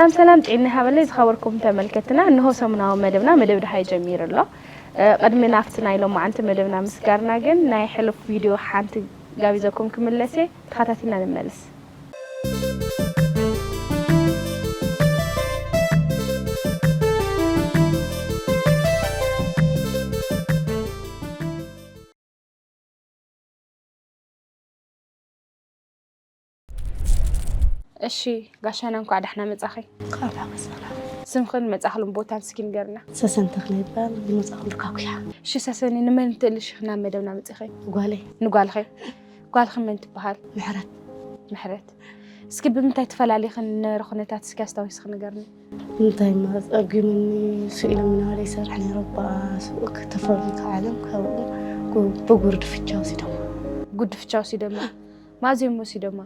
ሰላም ሰላም፣ ጤና ይሃበለይ ዝኸበርኩም ተመልከትና፣ እንሆ ሰሙናዊ መደብና መደብ ደሃይ ጀሚሩ ኣሎ። እ፣ ቅድሚ ናብቲ ናይ ሎማዓንቲ መደብና ምስጋርና ግን ናይ ሕሉፍ ቪድዮ ሓንቲ ጋቢዘኩም ክምለስ እየ፣ ተኸታቲልና ንመለስ። እሺ ጋሻና፣ እንኳዕ ዳሕና መጻኺ። እንኳዕ ዳሕና መጻኻ። ስምኽን መጻኽሉን ቦታን እስኪ ንገርና። ሰሰን ተኽለ ይባል፣ ዝመጻኹሉ ካኩያ። እሺ ሰሰኒ፣ ንመን ትእልሽ ናብ መደብና መጺኺ? ጓለይ። ንጓልኺ? ጓልኺ መን ትበሃል? ምሕረት። ምሕረት። እስኪ ብምንታይ ትፈላሊኽን ዝነበረ ኩነታት እስኪ ኣስታዊስኺ ንገርኒ። እንታይ ማ ጸጊሙኒ፣ ስኢሎም እናበለ ይሰርሕ ነይሩ። ብኣ ስቕ ከተፈሉ ከዓለም ካብኡ ብ-፣ ብጉርዲ ፍቻ ወሲዶማ። ጉርዲ ፍቻ ወሲዶማ? ማዝዮም ወሲዶማ?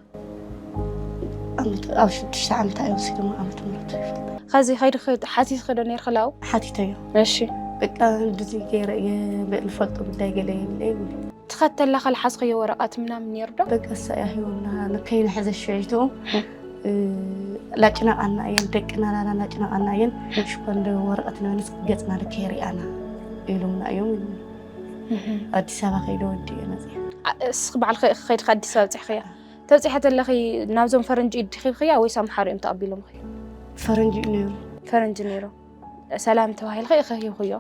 ዓመት፣ ኣብ ሽዱሽተ ዓመታ እዮም ወሲዶማ፣ ዓመተ ምህረቱ ይፈልጥ። ኸዚ ኸይዲ ኸ-፣ ሓቲትኺ ዶ ነይርኺ ላው? ሓቲተዮ። እሺ። በቃ፣ እንደዚ ገይረ እየ፣ በ-፣ ልፈልጦ ጉዳይ ገለ የለ ይብሉ። ትኸተላ ከልሓዝኸዮ ወረቐት ምናምን ነይሩ ዶ? በቃ፣ እሳ እያ ሂቦምና፣ ንከይንሕዘ ሽዕቱ፣ እ። እ፣ ላጭናቓና እየን፣ ደቅና ናና ላጭናቓና እየን፣ ሽኮር እንደ ወረቐት ንበንስ ገጽና ልከ የሪኣና ኢሎምና እዮም ይብሉ። እህ። ኣዲስ ኣበባ ከይደ ወዲኤ መፅየ። ኣ-፣ እስኺ ባዕልኺ ኢኺ ከይድኺ ኣዲስ ኣበባ ኣብፂሕኽያ? ተብፂሐ ተለኺ ናብዞም ፈረንጂ ኢድ ዲኺ ብኽያ ወይስ ኣምሓሩ እዮም ተቐቢሎምኺ? ፈረንጂ እዩ ነይሩ። ፈረንጂ ነይሩ። ሰላም ተባሂልኺ ኢኺ ሂብኽዮ?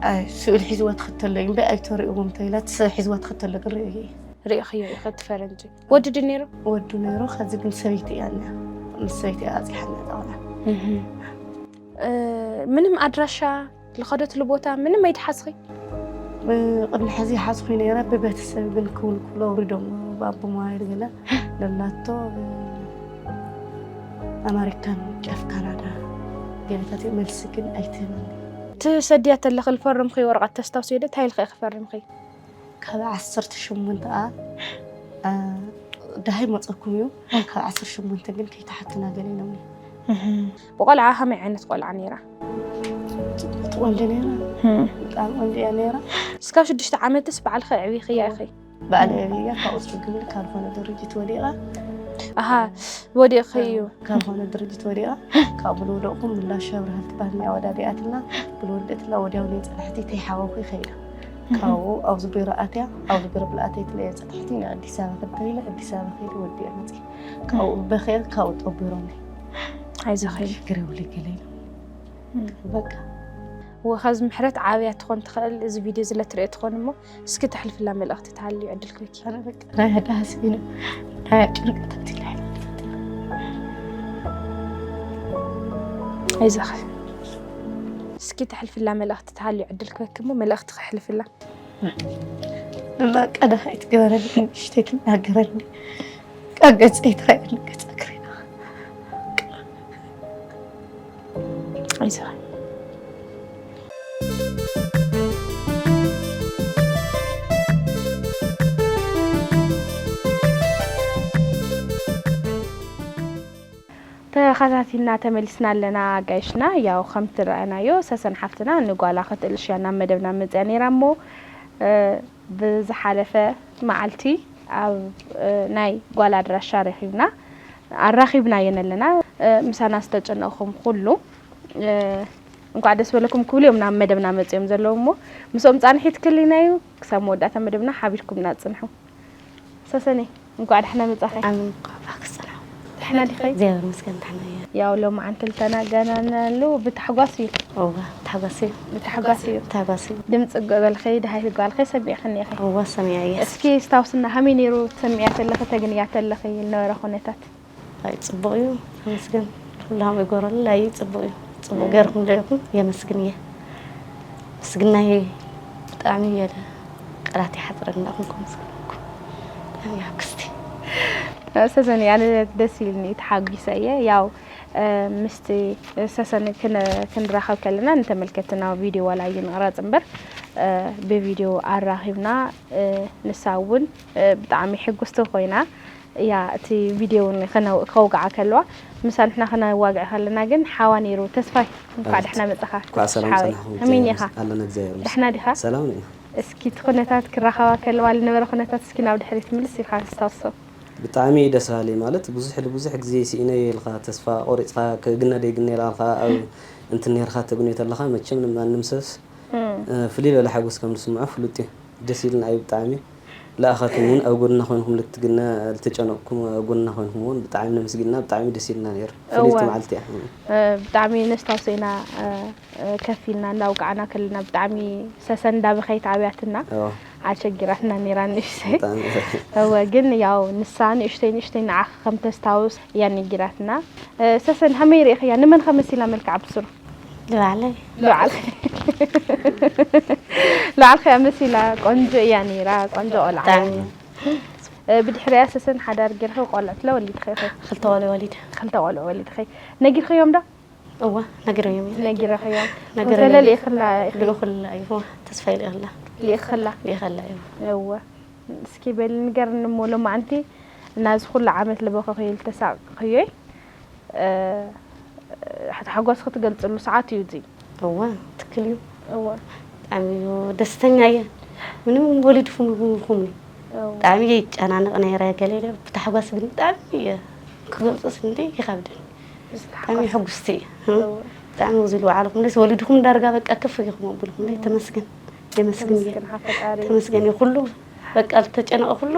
ኣይ፣ ስእሊ ሒዝዋ ትኸተሎ እዩ እምበር ኣይተርእይዎም ተባሂላ፣ ስ-፣ ሒዝዋ ትኸተሎ ግን ርእየ። ርእኽዮ ኢኺ እቲ ፈረንጂ? ወዲ ድዩ ነይሩ? ወዱ ነይሩ፣ ኸዚ ግን ሰበይቲ እያ እኒኣ። ምስ ሰበይቲ እያ ኣብፂሓ እኒኣ እዛ ቆልዓ። እህ። እ፣ ምንም ኣድራሻ፣ ልኸደትሉ ቦታ ምንም ኣይትሓዝኺ? እ፣ ቅድሚ ሕዚ ይሓዝኹ ነይረ፣ ብቤተሰብ ግን ክውልኩሎ ኣውሪዶም ብኣቦ ሞባይል ገለ ለላቶ፣ እ፣ ኣማሪካን ጫፍ ካናዳ ገለታት እዩ፣ መልሲ ግን ኣይትህበኒ። ትሰድያ ተለኺ ልፈረምኺ ወረቐት ተስታውስዮ ዶ? እንታይ ኢልኺ ኢኺ ፈሪምኺ? ካብ ዓሰርተ ሸሞንተ ኣ፣ ኣ፣ ደሃይ መጸኩም እዩ። ካብ ዓሰርተ ሸሞንተ ግን ከይትሓቱና ገለ ኢሎምኒ። እህ። ብቆልዓ ከመይ ዓይነት ቆልዓ ነይራ? ጽብቕቲ ቆንጆ ነይራ። እህ። ብጣዕሚ ቆንጆ እያ ነይራ። እስካብ ሽዱሽተ ዓመትስ ባዕልኺ ኣዕቢኽያ ኢኺ? ባዕለይ ኣዕብየያ፣ ካብኡ ጽግብል ካልኾነ ድርጅት ወዲቓ። ኣሃ፣ ወዲቕኺ እዩ። ካልኾነ ድርጅት ወዲቓ፣ ካብኡ ብልወደቕኩም ምላሽ ኣብርሃል ትበሃል እኒኣ ወዳዲኣትና፣ ብልወደእትላ ወዲያው ናይ ጽንሕቲ ተይሓወኹ ይኸይዳ። እህ። ካብኡ ኣብዚ ቢሮ ኣትያ፣ ኣብዚ ቢሮ ብልኣተይትለ እየ ጽንሕቲ ንኣዲስ ኣበባ ክድይለ፣ ኣዲስ ኣበባ ከይደ ወዲኤ መጽየ። ካብኡ በኽየ፣ ካብኡ ጠቢሮም። ኣይዞኺ። ሽግር የብለይ ገለ ኢሎም። እም። በቃ። ወ-፣ ኸዚ ምሕረት ዓብያ ትኾን ትኽእል፣ እዚ ቪድዮ እዚ ለትርእዮ ትኾን እሞ፣ እስኪ ተሕልፍላ መልእኽቲ ተሃልዩ ዕድል ክበኪ። ኣነ በቃ ናይ ኣዳ ሃስቢነ፣ ናይ ጭንቀት ኣትለይ። ኣይዞኺ። እስኪ ተሕልፍላ መልእኽቲ ተሃልዩ ዕድል ክበኪ እሞ፣ መልእኽቲ ከሕልፍላ። እማ ቀዳሓይ ትግበረኒ፣ ንእሽተይ ትናገረኒ። ካብ ገጸይ ትረኣየኒ፣ ገጸ ክሪና። ኣይዞኻ። ተኸታቲልና ተመሊስና ኣለና ኣጋይሽና። ያው ከምቲ ረኣናዮ ሰሰን ሓፍትና ንጓላ ክትእልሽ እያ ናብ መደብና መፅያ ነይራ እሞ፣ እ፣ ብዝሓለፈ መዓልቲ ኣብ፣ እ፣ ናይ ጓል ኣድራሻ ረኺብና፣ ኣራኺብናየን ኣለና። እ፣ ምሳና ዝተጨነቕኹም ኩሉ፣ እ፣ እንኳዕ ደስ በለኩም ክብሉ እዮም ናብ መደብና መፅዮም ዘለዉ እሞ፣ ምስኦም ፃንሒት ክልናዩ ክሳብ መወዳእታ መደብና ሓቢርኩምና ፅንሑ። ሰሰነይ፣ እንኳዕ ደሕና መጻኺ። ኣሜን። እንኳዕ ብሓቂ ሰላም። ደሕና ዲኺ? እግዚኣብሔር ይመስገን፣ ደሕና እየ። ያው ሎማዓንቲ ልተናገናናሉ ብታሕጓስ እዩ። እወ፣ ብታሕጓስ እዩ። ብታሕጓስ እዩ። ብታሕጓስ እዩ። ድምፂ ጓልኺ፣ ደሃይ ጓልኺ ሰሚዕኽኒ ኢኺ። እወ፣ ሰሚዐ እየ። እስኪ ስታውስና፣ ከመይ ነይሩ ትሰምዕያ ተለኺ፣ ተግንያ ተለኺ ዝነበረ ኩነታት? ኣይ፣ ጽቡቕ እዩ። ተመስገን። ኩሉ ሃም ይጎረሉ። ኣይ፣ ጽቡቕ እዩ። ጽቡቕ ገርኩም ደለኩም የመስግን እየ። ምስግናይ ብጣዕሚ እየ ቃላት ይሓጽረኒ እንዳኹም ከመስግነኩም። ብጣዕሚ እየ ሓጉስቲ። ሰሰኒ፣ ኣነ ደስ ኢልኒ፣ ተሓጒሰ እየ። ያው፣ እ፣ ምስቲ ሰሰኒ ክን-፣ ክንራኸብ ከለና ንተመልከትና ቪድዮ ዋላ እዩ ንቕረጽ እምበር፣ እ፣ ብቪድዮ ኣራኺብና፣ እ፣ ንሳ እውን፣ እ፣ ብጣዕሚ ሕጉስቲ ኮይና፣ እያ እቲ ቪድዮ እውን ከነ-፣ ከውግዓ ከለዋ፣ ምሳ ንሕና ከነዋግዕ ከለና ግን ሓዋ ነይሩ። ተስፋይ፣ እንኳዕ ኣቤት። ደሕና መጻኻ። እንኳዕ ሰላም ሓወይ፣ ጸናሕኩም። ከመይ ኔኻ? ኣለና፣ እግዚኣብሔር ይመስገን። ደሕና ዲኻ? ሰላም እየ። እስኪ እቲ ኩነታት ክራኸባ ከለዋ ዝነበረ ኩነታት እስኪ ናብ ድሕሪት ምልስ ኢልካ ተስታውሶ። ብጣዕሚ እዩ ደስ በሃሊ። ማለት ብዙሕ ብዙሕ ግዜ ስኢነ ኢልካ ተስፋ ቆሪፅካ ክግነ ደይግነ ኢልካ ኣብ እንትን ነርካ ተግንዮ ተለካ መቸም ንማንም ሰብስ ፍልይ ዝበለ ሓጎስ ከም ዝስምዖ ፍሉጥ እዩ። ደስ ኢልና እዩ ብጣዕሚ። ለኣኻትኩም እውን ኣብ ጎድና ኮይንኩም ልትግነ ልተጨነቕኩም ኣብ ጎድና ኮይንኩም እውን ብጣዕሚ ነመስጊንና። ብጣዕሚ ደስ ኢልና ነይሩ። ፍልይቲ እወ። መዓልቲ እያ። ብጣዕሚ ነስታውሶ ኢና። ከፍ ኢልና እንዳውቃዕና ከለና ብጣዕሚ ሰሰን እንዳበኸይት ኣብያትና። እወ። ኣሸጊራትና ነይራ ንእሽተይ። ብጣዕሚ። እወ፣ ግን ያው ንሳ ንእሽተይ ንእሽተይ ንዓኺ ከም ተስታውስ እያ ነጊራትና። ሰሰን ሃመይ ርኢኽያ? ንመን ከመሲላ መልክዓ ብስሩ? ንባዕለይ። ንባዕለይ። ንባዕልኺ እያ መሲላ። ቆንጆ እያ ነይራ፣ ቆንጆ ቆልዓ። ብጣዕሚ። ብድሕሪያ ሰሰን ሓዳር ጌርኺ ቆልዑት ለ ወሊድኺ ኢኺ? ክልተ ቆልዑ ወሊደ። ክልተ ቆልዑ ወሊድኺ። ነጊርኽዮም ዶ? እወ፣ ነጊረዮም እየ። ነጊረኽዮም። ነጊረ ተለ ነጊረ። ልኢኽላ ኢኺ? ልእኽላ እዩ። ተስፋ ይልእኽላ። ልኢኽላ? ልእኽላ እዩ። እወ። እስኪ በሊ ንገርኒ እሞ ሎማዓንቲ ናዚ ኩሉ ዓመት ልበኸኽዮ ልተሳቕኽዮይ፣ እ፣ ሓጎስኺ ትገልጽሉ ሰዓት እዩ እዚ። እወ፣ ትክክል እዩ። እወ። ብጣዕሚ እዩ ደስተኛ እየ። ምንም ወሊድኩም ይኹም እዩ። እወ። ብጣዕሚ እየ ይጨናነቕ ነይረ፣ ገለ ኢለ ብታሕጓስ ግን ብጣዕሚ እየ ክገልጾስ እንዲ ይኸብደኒ። ብጣዕሚ ዝተሓጎስ። ሕጉስቲ እየ። እወ። ብጣዕሚ እዚ ኢሉ ባዕልኩም ደስ ወሊድኩም ዳርጋ በቃ ክፍ ኢኹም ኣቢልኩም። እወ። ተመስገን። የመስግን እየ። ተመስገን ሓፈጣሪ። ተመስገን እየ። ኩሉ በቃ ዝተጨነቐ ኩሉ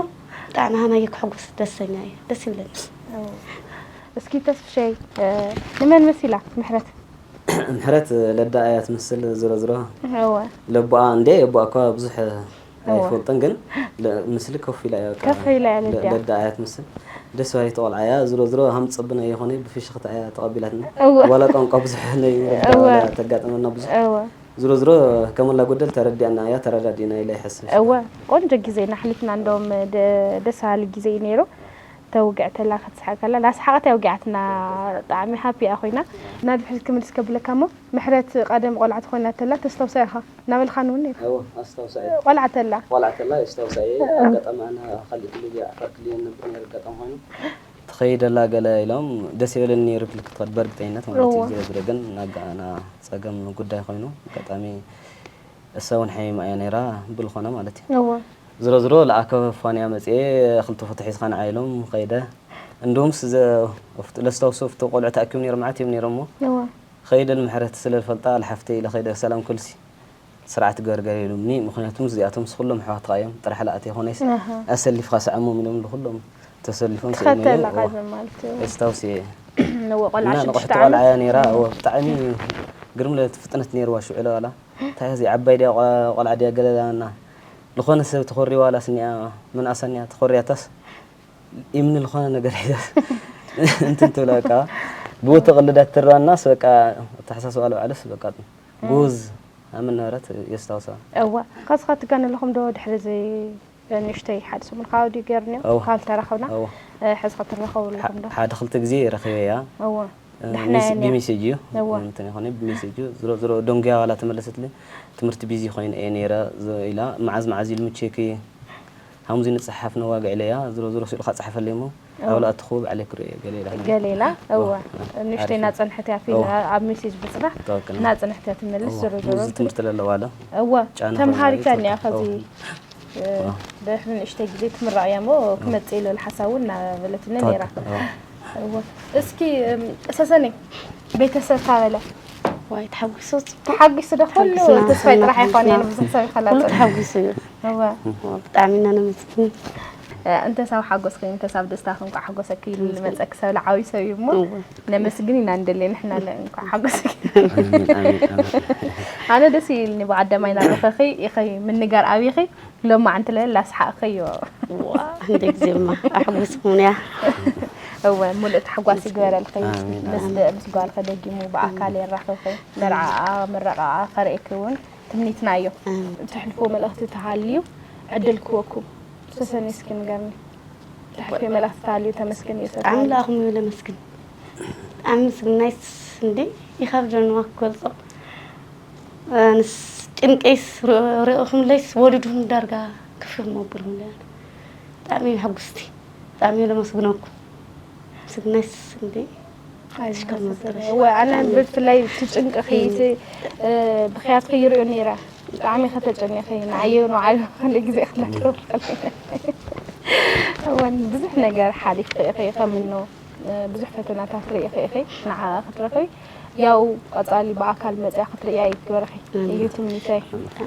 ብጣዕሚ ሃናየ ክሕጉስ ደስተኛ እየ። ደስ ይብለኒ። እወ። እስኪ ተስፍሸይ፣ እ፣ ንመን መሲላ ምሕረት? ምሕረት ለዳ እያ ትመስል። ዝሮ ዝሮ እወ። ለቦኣ እንዴ፣ የቦኣ እኳ ብዙሕ እወ። ኣይፈልጥን፣ ግን ለ-፣ ምስሊ ኮፍ ኢላ እያ በቃ። ኮፍ ኢላ እያ ለ-፣ ለዳ። ለዳ እያ ትመስል። ደስ በሃሊት ቆልዓ እያ። ዝሮ ዝሮ ሃም ጸብና የኾነ ብፍሽኽታ እያ ተቐቢላትና። እወ። ዋላ ቋንቋ ብዙሕ ናይ ምርዳእ እወ። ዋላ ተጋጥመና ብዙሕ። እወ። ዝሮ ዝሮ ከሞላ ጎደል ተረዲኣና እያ፣ ተረዳዲእና ኢለ ይሕስብ። እወ፣ ቆንጆ ግዜ ኢና ኣሕሊፍና፣ እንደውም ደ-፣ ደስ በሃሊ ግዜ እዩ ነይሩ። ተውግዕ ተላ ክትስሕቅ ከላ፣ ላስሓቀት እያ ውጊዓትና፣ ብጣዕሚ ሃፒ እያ ኮይና። ናብ ድሕሪት ክምልስ ከብለካ እሞ፣ ምሕረት ቀደም ቆልዓ ተኾይና ተላ ተስታውሳ ኢኻ፣ እናበልኻኒ እውን ነይሩ። እወ፣ ኣስታውሳ እየ። ቆልዓ ተላ። ቆልዓ ተላ የስታውሳ እየ። እወ። ኣጋጣሚ ኣነ ካልእ ክልል እየ፣ ዓፋር ክልል እየ ንነብር ነይረ፣ ኣጋጣሚ ኮይኑ ትኸይደላ ገለ ኢሎም ደስ ይበለኒ ነይሩ ክልክት ትኸድ በእርግጠኝነት ማለት እዩ። እወ። ዝሮ ዝሮ ግን ናጋና ጸገም ጉዳይ ኮይኑ ኣጋጣሚ እሳ እውን ሓሚማ እያ ነይራ ብልኾነ ማለት እዩ። እወ። ዝሮ ዝሮ ለኣከ ፋንያ መጽኤ ክልተ ፎቶ ሒዝካ ንዓ ኢሎም ኸይደ። እንዲሁም ስዘ-፣ ለስታውሶ ፍቶ ቆልዑ ተኣኪቦም ነይሮም፣ መዓት እዮም ነይሮም እሞ እወ። ኸይደ ንምሕረት ስለ ዝፈልጣ ለሓፍተይ ኢለ ኸይደ ሰላም ክልሲ ስርዓት ገርገር ኢሉምኒ። ምኽንያቱ ምስ እዚኣቶም ምስ ኩሎም ኣሕዋትካ እዮም፣ ጥራሕ ለኣተ ይኾነስ ኣሃ። ኣሰሊፍካ ስዓሞም ኢሎም ንኹሎም ተሰሊፎም ስዒሞም እዮም። ትኸተል እወ። ቃዘም ማለት እዩ። የስታውስ እየ። እወ፣ ቆልዓ እና ሽዱሽተ ንቕሕቲ ቆልዓ ዓመት። እያ ነይራ። እወ። እወ፣ ብጣዕሚ ግርም ለቲ ፍጥነት ነይርዋ ሽዑ ለዋላ። እንታይ እዚ ዓባይ ድያ ቆ-፣ ቆልዓ ድያ ገለ ላና። ዝኾነ ሰብ ተኾሪ ዋላስ እኒኣ ምንኣሳ እኒኣ ተኾርያታስ ኢምኒ ዝኾነ ነገር ሒዛስ እንትን ትብላ በቃ። ብኡ ተቕልዳት ትረኣናስ በቃ ኣተሓሳስባ ለባዕለስ በቃ እም። ጉዝ ኣምን ነበረት የስታውሳ። እዋ፣ ካብዚ ካብ ትጋነ ኣለኹም ዶ ድሕሪ እዚ ንእሽተይ ሓደ ሰሙን ካብ ድዩ ገይሩ ነይሩ? እዋ። ካብ ተራኸብና፣ እዋ። እ፣ ሕዚ ክትራኸቡ ኣለኹም ዶ? ሓደ ክልተ ግዜ ረኺበያ። እዋ። እ፣ ደሕና ሚስ-፣ እያ ነይራ። ብሜሴጅ እዩ። እዋ። እንትን ይኾነ ብሜሴጅ እዩ። ዝሮ ዝሮ ደንጉያ ዋላ ተመለሰትልኝ። ትምህርቲ ቢዚ ኮይነ እየ ነይረ፣ ዝ-፣ ኢላ፣ መዓዝ መዓዝ ኢሉ ምቼክ ሓሙዚ ንጽሓፍ ነዋግዕ ኢለያ። ዝሮ ዝሮ ስእልካ ጽሓፈለይ እሞ፣ እዋ። ኣብ ለኣትኹ ባዕለይ ክርእዮ ገለ ኢላ። ገለ ኢላ፣ እዋ። እዋ። ንእሽተይ ዓሪፍ እዩ። እናጸንሐት እያ ፊልም እዋ። ኣብ ሜሴጅ ብጽናሕ ትክክል። እናጸንሐት እያ ትመልስ፣ እዋ። ዝሮ ዝሮ እዚ ግን ትምህርቲ ለለዋ ኣሎ። እዋ። ጫና ተምሃሪት ኮይና እያ ማለት ከዚ፣ እዋ። እ፣ እዋ። ድሕሪ ንእሽተይ ግዜ ትምረቕ እያ እሞ፣ እዋ። ክመጽእ ኢለ ሓሳብ እውን እናበለትኒ ነይራ። ትክክል። እዋ። እዋ። እስኪ፣ እም፣ ሰሰነይ፣ ቤተሰብ ታበለ? ዋይ፣ ተሓጒሱ። ተሓጒሱ ዶ? ኩሉ ተሓጒስና፣ ተስፋይ ጥራሕ ኣይኮነ፣ ተሓጒስና። ንብዙሕ ሰብ ይኸላል። ኩሉ ተሓጒሱ እዩ። እወ። እወ፣ ብጣዕሚ ኢና ነመስግን። እ፣ እንተሳብ ሓጎስኪ፣ እንተሳብ ደስታኺ እንኳዕ ሓጎሰኪ ኢሉ ተመስገን። ዝመጸኪ ሰብ ለዓብዩ ሰብ እዩ እሞ፣ እወ። ነመስግን ኢና እንደልየ ንሕና ለ-፣ እንኳዕ ሓጎሰኪ። ኣሜን፣ ኣሜን፣ ኣሜን። ኣነ ደስ ኢልኒ ብቐዳማይ ናብ ረኸኺ ኢኺ ምንጋር ኣብይኺ፣ ሎማዓንቲ ለ ላስሓቕኸዮ። ዋ፣ እንደ ግዜማ ኣሕጉስኩምንያ። እወ፣ ሙሉእ ታሕጓስ ይግበረልኺ። ኣሜን፣ ምስ ኣሜን። ደ-፣ ምስ ጓልኺ ደጊሙ ብኣካል የራኽብኺ። መርዓኣ፣ ምረቓኣ ከርእየኪ እውን ትምኒትና እዩ። ኣሜን። እተሕልፍዎ መልእኽቲ ተሃልዩ ዕድል ክወኩም። ሰሰኒ እስኪ ንገርኒ። እተሕልፍዎ መልእኽቲ ተሃልዩ ተመስገን እዩ ሰሰኒ። ኣምላኽም እዩ ለመስግን። ኣመስግናይስ እንዴ ይኸብደኒ ክገልጾ። ኣነስ ጭንቀይስ ር-፣ ርኢኹምለይስ ወሊድኩም ዳርጋ ክፍ ኢኹም ኣቢልኩምለይ። ብጣዕሚ እየ ሕጉስቲ። ብጣዕሚ እየ ለመስግነኩም። ምስግናይስ እንዴ ኣይዞሽ፣ ክሽከም መሰለሽ። እወ፣ ኣነ ብጣዕሚ ብፍላይ እቲ ጭንቅኺ፣ እም። እቲ፣ እ፣ ብኽያትኺ ይርእዮ ነይረ። ብጣዕሚ ከተጨኒኺ ንዓየ ንባዕሉ ክንደይ ግዜ ክላክሮ እወን ብዙሕ ነገር ሓሊፍኺ ኢኺ ከም እኖ ብዙሕ ፈተናታት ርኢኺ ኢኺ ንዓ ክትረኽቢ ያው ቀጻሊ ብኣካል መጽያ ክትርእያ ይግበርኺ እዩ ትምኒተይ።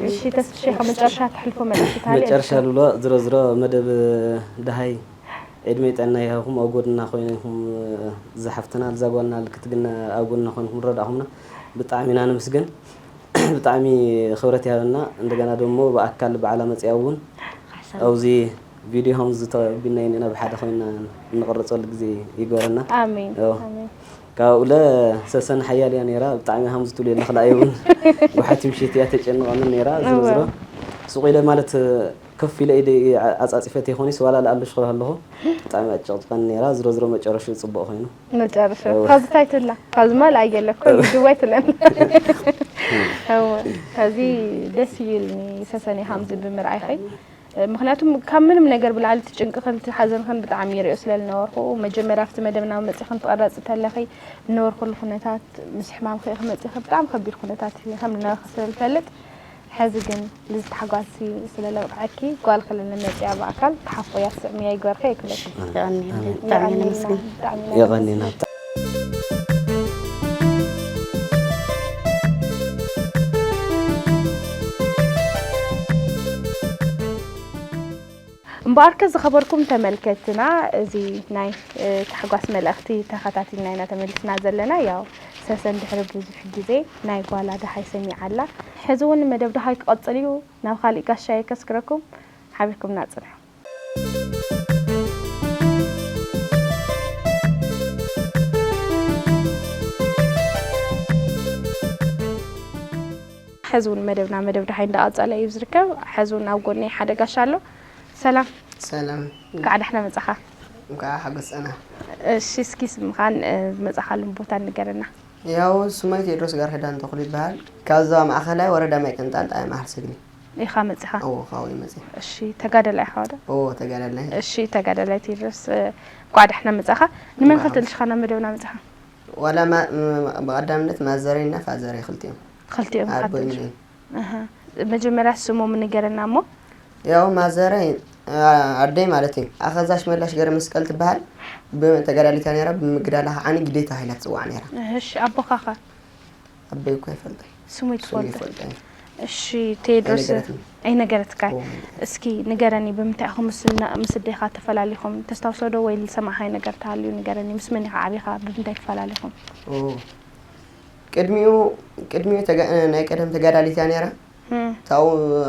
እሺ ተስፍሸ ካብ መጨረሻ ትሕልፎ መልእኽቲ ታዲያ መጨረሻ ልብሎ ዝሮ ዝሮ መደብ ደሃይ ዕድመ ጥዕና ይሃብኩም ኣብ ጎድና ኮይንኩም ዝሓፍትና ልዛ ጓልና ልክትግና ኣብ ጎድና ኮይንኩም ረዳእኹምና ብጣዕሚ ኢና ንምስገን። ብጣዕሚ ክብረት ይሃበና። እንደገና ደሞ ብኣካል በዓላ መፅያ እውን ኣብዚ ቪድዮ ከም ዝተቢናይ ኢና ብሓደ ኮይና እንቕርፀሉ ግዜ ይግበረና። ኣሜን። ያው ኣሜን። ካብኡ ለ ሰሰን ሓያል እያ ነይራ። ብጣዕሚ ሃም ዝትሉ የለ ክልኣይ እውን ጉሓቲ ምሽት እያ ተጨንቐኒ ነይራ። ዝሮ ዝሮ ሱቕ ኢለ ማለት ከፍ ኢለ ኢደ ኣፃፂፈት ይኾኒስ ዋላ ለኣሉ ሽኽር ኣለኹ። ብጣዕሚ ኣጨቕጭቐኒ ነይራ። ዝሮ ዝሮ መጨረሽኡ ፅቡቕ ኮይኑ። መጨረሻ እወ። ካብዚ ታይ ትብላ ካብዚ ማል ኣየለ እኮ ይድዋይ ትለን እወ። ከዚ ደስ ይብልኒ ሰሰኒ ሃምዚ ብምርኣይኸይ ምክንያቱም ካብ ምንም ነገር ብላዕሊ እቲ ጭንቅኽን እቲ ሓዘንኽን ብጣዕሚ ይሪኦ ስለ ዝነበርኩ መጀመርያ ኣብቲ መደብና መፂኽን ትቐረፂ ተለኺ ዝነበርኩሉ ኩነታት ምስ ሕማም ከይ ክመፂኺ ብጣዕሚ ከቢድ ኩነታት ከም ዝነበርኪ ስለ ዝፈልጥ ሕዚ ግን ልዝተሓጓሲ ስለ ለብቅዐኪ ጓል ክልኒ መፂኣ ብኣካል ክሓፎ እያ ትስዕምያ ይግበርካ ይክለኪ የቐንየለይ ብጣዕሚ ነመስግን የቐንየና እምበኣርከ ዝኸበርኩም ተመልከትና እዚ ናይ ታሕጓስ መልእኽቲ ተኸታቲልና ኢና ተመሊስና ዘለና ያው ሰሰን ድሕሪ ብዙሕ ግዜ ናይ ጓላ ደሃይ ሰሚዓ ኣላ ሕዚ እውን መደብ ደሃይ ክቐፅል እዩ ናብ ካሊእ ጋሻ የከስክረኩም ሓቢርኩምና ፅንሑ ሕዚ እውን መደብና መደብ ደሃይ እንዳቐፀለ እዩ ዝርከብ ሕዚ እውን ኣብ ጎነይ ሓደ ጋሻ ኣሎ ሰላም ሰላም እንኳዕ ዳሕና መፃኻ እንኳዕ ሓጎስ ፀና እሺ እስኪ ስምኻን ዝመፃኻሉን ቦታ ንገረና ያው ስመይ ቴድሮስ ጋር ክዳን ተኽሉ ይበሃል ካብ ዞባ ማእኸላይ ወረዳ ማይ ቅንጣል ጣብያ ማሕል ሰግኒ ኢኻ መፂኻ እዎ ካብኡ ይመፅእ እሺ ተጋደላይ ኢኻ ወደ እዎ ተጋዳላይ እሺ ተጋዳላይ ቴድሮስ እንኳዕ ዳሕና መፃኻ ንመን ከልተልሽኻ ናብ መደብና መፃኻ ዋላ ብቐዳምነት ማዘረይና ፋዘረይ ክልቲኦም ክልቲኦም ኣቦይ ምነይ መጀመርያ ስሞም ንገረና እሞ ያው ማዘረይ ኣደይ ማለት እዩ ኣኸዛሽ መላሽ ገረ መስቀል ትበሃል ተጋዳሊታ ነራ ብምግዳላ ከዓኒ ግደይ ተባሂላ ትፅዋዕ ነራ እሺ ኣቦኻ ከ ኣቦይ እኮ ይፈልጠ ስሙ ስሙ ይፈልጠ ይፈልጠ እሺ ቴድሮስ ኣይነገረትካ እስኪ ንገረኒ ብምንታይ ኢኹም ምስ ኣዴኻ ተፈላሊኹም ተስታውሶ ዶ ወይ ዝሰማዕኻዮ ነገር ተሃልዩ ንገረኒ ምስ መን ኢኻ ዓቢኻ ብምንታይ ተፈላሊኹም ቅድሚኡ ቅድሚኡ ናይ ቀደም ተጋዳሊት እያ ነይራ ታው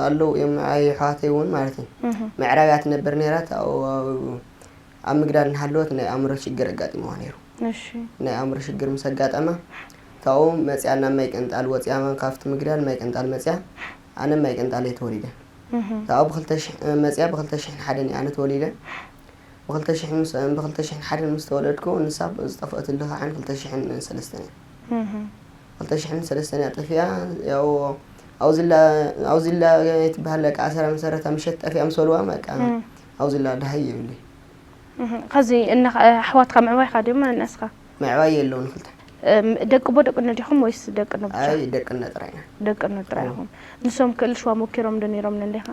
ኣለዉ እዮም ኣሕዋተይ እውን ማለት እዩ ምዕራብ እያ ትነብር ነይራ ታው ኣብ ምግዳል እናሃለወት ናይ ኣእምሮ ሽግር ኣጋጢምዋ ነይሩ ናይ ኣእምሮ ሽግር ምስ ኣጋጠማ ታው መፅያ ናብ ማይ ቅንጣል ወፅያ ካብቲ ምግዳል ማይ ቅንጣል መፅያ ኣነ ማይ ቅንጣል እየ ተወሊደ ታው ብክልተ ሽሕ መፅያ ብክልተ ሽሕን ሓደን እየ ኣነ ተወሊደ ብኽልተ ሽሕን ሓደን ምስ ተወለድኩ ንሳ ዝጠፍአትሉ ከዓ ክልተ ሽሕን ሰለስተን እያ። ክልተ ሽሕን ሰለስተን እያ ጠፊኣ። ያው ኣብዚላ ኣብዚላ ትበሃል በቃ ኣሰራ መሰረታ ምሸት ጠፊኣ ምስ በልዋ በቃ ኣብዚላ ደሃይ የብለይ። ከዚ ኣሕዋትካ ምዕባይካ ድዮም መነእስካ? ምዕባይ የለውን ክልተ። ደቂ ኣቦ ደቂ እኖ ዲኹም ወይስ ደቂ እኖ ብቻ? ኣይ ደቂ እኖ ጥራይ ኢና። ደቂ እኖ ጥራይ ኢኹም። ንሶም ክእልሽዋ ሞኪሮም ዶ ነይሮም ነንዴኻ?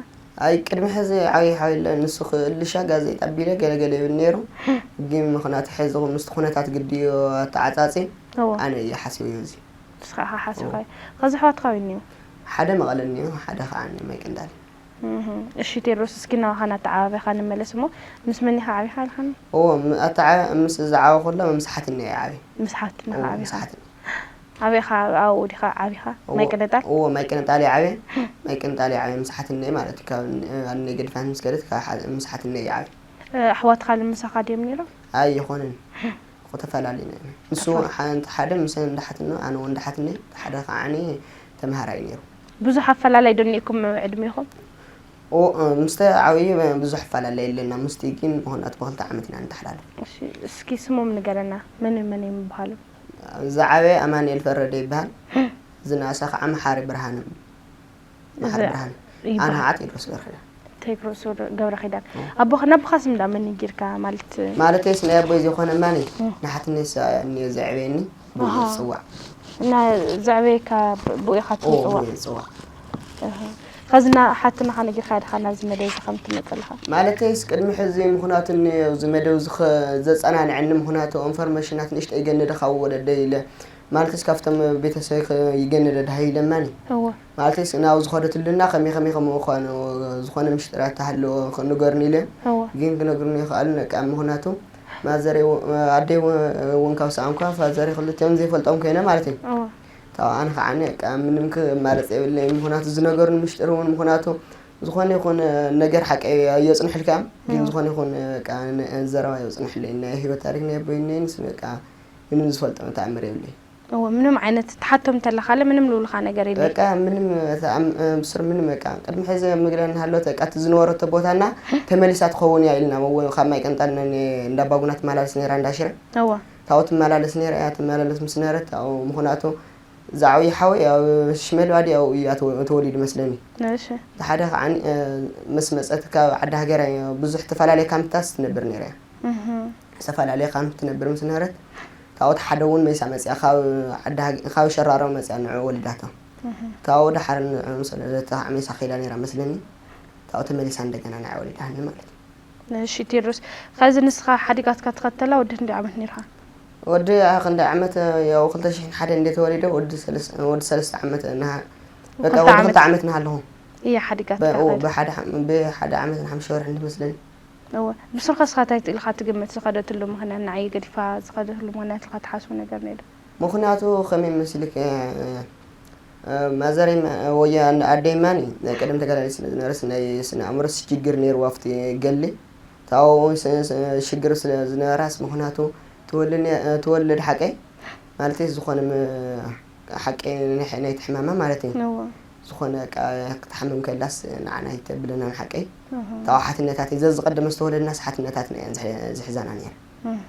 ኣይ ቅድሚ ሕዚ ዓብዪ ሓው የለን፣ ንሱ ክእልሻ ጋዜጣ ኣቢለ ገለ ገለ ይብል ነይሩ። ግን ምኽንያቱ ሕዚ ምስቲ ኩነታት ግዲ እዩ ኣተዓፃፂ። እወ። ኣነ እየ ሓሲበዮ እዚ። ንስኻ ኢኻ ሓሲብካዮ። ኸዚ ኣሕዋትካ ኣበይ እኒኦ? ሓደ መቐለ እኒኦ፣ ሓደ ከዓ እኒኦ ማይ ቅንዳል። እህ፣ እሺ ቴድሮስ፣ እስኪ ናባኻ ናተዓባቢኻ ንመለስ እሞ፣ ምስ መን ኢኻ ዓቢኻ ኢልካኒ? እዎ፣ ም- ኣተዓ- ምስ ዝዓበኹ ከሎ ምስ ሓትነ እየ ዓብየ። ምስ ሓትንኻ እዎ፣ ዓቢኻ? ምስ ሓትነ። ኣበይ ኢኻ ኣብኡ ዲኻ ዓቢኻ? እዎ፣ ማይ ቅንጣል? እዎ፣ ማይ ቅንጣል እየ ዓብየ። ማይ ቅንጣል እየ ዓብየ፣ ምስ ሓትነ ማለት እዩ። ካብ ን- ኣነ ገድፋን ምስ ከደት ካብ ሓ- ምስ ሓትነ እየ ዓብየ። ኣሕዋትካ ንምሳኻ ድዮም ነይሮም? ኣይኾንን። ተፈላለና ኢና። ንሱ ሓንቲ ሓደ ምሰ እንዳ ሓትኖ ኣነ እውን እንዳ ሓትነ ሓደ ከዓኒ ተምሃራይ ነይሩ። ብዙሕ ኣፈላላይ ዶ እኒእኩም ዕድሜኹም? ኦ፣ ምስተ ዓብዪ ብዙሕ ኣፈላለይ የለና። ምስቲ ግን ብኹናት ብኽልተ ዓመት ኢና ንተሓላልፍ። እሺ፣ እስኪ ስሞም ንገረና። መን መን እዮም ይበሃሉ? ዝዓበየ ኣማኑኤል ፈረደ ይበሃል። ዝነኣሰ ከዓ መሓሪ ብርሃነ። መሓሪ ብርሃነ። ኣነ ከዓ ቴድሮስ ገብረኪዳን። ቴድሮስ ገብረኪዳን። ኣቦኻ ናቦኻ ስም እንዳ መን ጌርካ ማለት? ማለተይስ ናይ ኣቦይ ዘይኮነ እማኒ ንሓትነይ እሳ እኒኦ ዘዕበየኒ ብኡ ዝፅዋዕ። እና ዘዕበየካ ብኡ ኢኻ ትፅዋዕ? ዝፅዋዕ። ኸዚ ና ሓትናኻ ነጊርካ ዲኻ ናብዚ መደብ እዚ ከም ትመጽእ ኣለኻ? ማለተይስ ቅድሚ ሕዚ ምኽንያቱ እኒ ኣብዚ መደብ እዚ ኸ-፣ ዘጸናንዐኒ ምኽንያቱ ኢንፎርሜሽናት ንእሽተይ ይገንደ ካብ ወለደይ ኢለ። ማለተይስ ካብቶም ቤተሰብ ኸ-፣ ይገንደ ደሃይ ኢለማኒ። እወ። ማለተይስ ናብ ዝኸደትሉና ከመይ ከመይ ከም ምዃኑ ዝኾነ ምሽጥራት ተሃለዎ ንገርኒ ኢለ። እወ። ግን ክነግርኒ ይኽኣሉ በቃ ምኽንያቱ ማዘረይ እው-፣ ኣደይ እው-፣ እውን ካብ ሰኣንኳ ፋዘረይ ክልቲኦም ዘይፈልጦም ኮይነ ማለት እዩ። እወ። ታው ኣነ ከዓ በቃ ምንም ክማረፅ የብለይ ምኽንያቱ ዝነገሩን ምሽጥር እውን ምኽንያቱ ዝኾነ ይኹን ነገር ሓቂ የፅንሕልካ እዮም። ግን እወ። ዝኾነ ይኹን በቃ ነ-፣ ዘረባ የፅንሕለይ ናይ ህይወት ታሪክ ናይ ኣቦይነይንስ በቃ ምንም ዝፈልጦ ተኣምር የብለይ። እወ፣ ምንም ዓይነት ትሓቶም እንተለኻለ ምንም ልብሉኻ ነገር የለይ። በቃ ምንም ተኣም-፣ ብስር ምንም በቃ ቅድሚ ሕዚ ምግረ እናሃለወት በቃ እቲ ዝነበረቶ ቦታና ተመሊሳ ትኸውን እያ ኢልና እወ፣ ካብ ማይ ቀንጣል ነ-፣ ነ-፣ እንዳባጉና ትመላለስ ነይራ እንዳሽረ። እወ። ታው ትመላለስ ነይራ እያ፣ ትመላለስ ምስ ነበረት ታው ምኽንያቱ ዝዓብዩ ሓወይ ኣብ ሽመልባዲ ኣብኡ እዩ ኣተወ-፣ ተወሊዱ መስለኒ። እሺ። ሓደ ከዓ እ፣ ምስ መፀት ካብ ዓዲ ሃገራ ብዙሕ ተፈላለየ ካምፕታስ ትነብር ነይራ እያ። እህ። ዝተፈላለየ ካምፕ ትነብር ምስ ነበረት ታቦት ሓደ እውን መይሳ መፅያ ካብ ዓዲ ሃገ-፣ ካብ ሸራሮ መፅያ ንዑ ወሊዳቶ። እህ። ታቦ ደሓር ንዑ ምስ ወለደታ ከዓ መይሳ ከይዳ ነይራ መስለኒ። ታቦ ተመሊሳ እንደገና ንዓ ወሊዳኒ ማለት እዩ። እሺ ቴድሮስ፣ ከዚ ንስኻ ሓዲጋትካ ትኸተላ ወዲ ክንደይ ዓመት ነይርካ? ወዲ ኣ ክንደይ ዓመት፣ ያው ክልተ ሽሕን ሓደ እንደ ተወሊደ ወዲ ሰለስ-፣ ወዲ ሰለስተ ዓመት እና በቃ ክልተ ወዲ ዓመት። ክልተ ዓመት ናሃለኹ። እያ ሓዲጋትካ በ-፣ ከይዳ። ብሓደ ዓ-፣ ብሓደ ዓመት ንሓምሽተ ወርሒ እንድመስለኒ። እወ። ብስርኸ ስኻ እንታይ ኢልካ ትግምት ዝኸደትሉ ምኽንያት ንዓይ ገዲፋ ዝኸደትሉ ምኽንያት ኢልካ ትሓስቦ ነገር ነይሩ? ምኽንያቱ ከመይ መሲልክ፣ እ፣ እ፣ ማዘረይ ማ-፣ ወያ ኣደይ ማኒ ናይ ቀደም ተጋዳሊት ስለ ዝነበረስ ናይ ስነ ኣእምሮ ሽግር ነይርዋ ኣብቲ ገሊ። ታው ስ-፣ ስ-፣ ሽግር ስለ ዝነበራስ ምኽንያቱ ትወልድ ነ-፣ ትወልድ ሓቀይ ማለተይ ዝኾነ ም-፣ ሓቂ ናይ ሕ-፣ ናይቲ ሕማማ ማለት እዩ። እወ። ዝኾነ በቃ ክትሓምም ከላስ ንዓና ኣይተብለናን ሓቀይ። እህ። ታው ሓትነታት እዩ። ዘዝቐደመ ዝተወለድናስ ሓትነታትና እየን ዝሕ-፣ ዝሕዛና ነይረን። እህ።